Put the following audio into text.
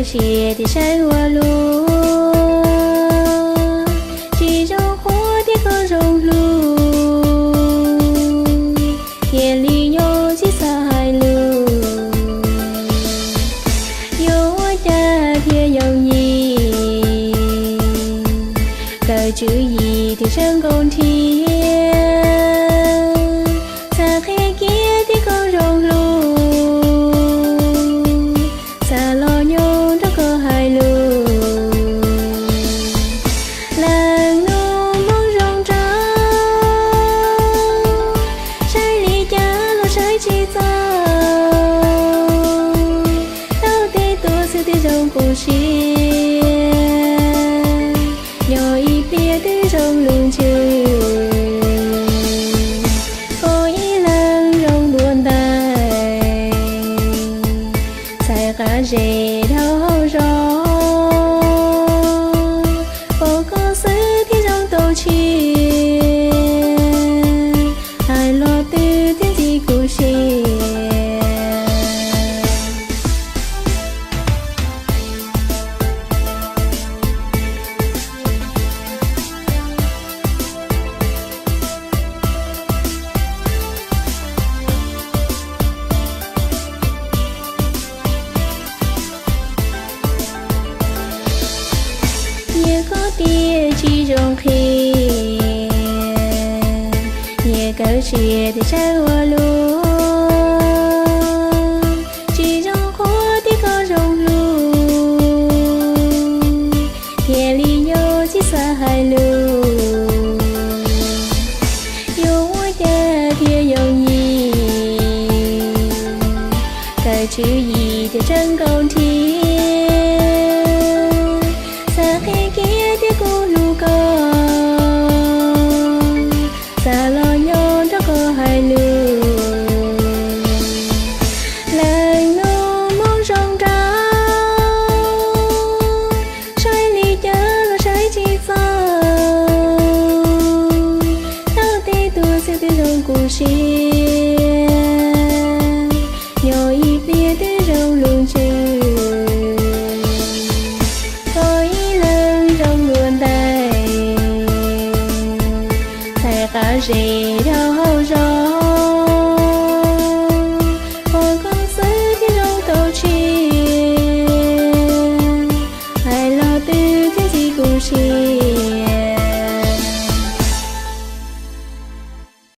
Siab tias saib ua luaj, tsis zoo qhuas thiab koj zoo hlub, thiaj li nyob tsis xav hais lus. Yuav ua cas thiaj yooj yim, kawm tswv yim thiaj tseem nkaus nrhiav. Xav qhia kiag tias koj zoo hlub, xav los nyob nrog koj hais lus. Leej nus mob zoo nraug, saib li cas los saib tsis txog. Tau tej tus xwb twb zoo kuv siab, nyob ib pliag twb zoo lub ntsws. Koj ib leeg zoo dua ntais, txhais qab zes dhau hauv zos. Pom koj xwb thiaj zoo tau tshiab, hais los twb thiaj ntxim kuv siab. Nyias koj tias tsis zoo qhia, nyias kawm siab tias saib ua luaj, tsis zoo qhuas thiab koj zoo hlub, thiaj li nyob tsis xav hais lus. Yuav ua cas thiaj yooj yim, kawm tswv yim thiaj tseem nkaus nrhiav. Xav qhia kiag tias kuv hlub koj, xav los nyob nrog koj hais lus. Leej nus mob zoo nraug, saib li cas los saib tsis txog. Tau tej tus xwb twb zoo kuv siab, nyob ib pliag twb zoo lub ntsws. Koj ib leeg zoo dua ntais, txhais qab zes dhau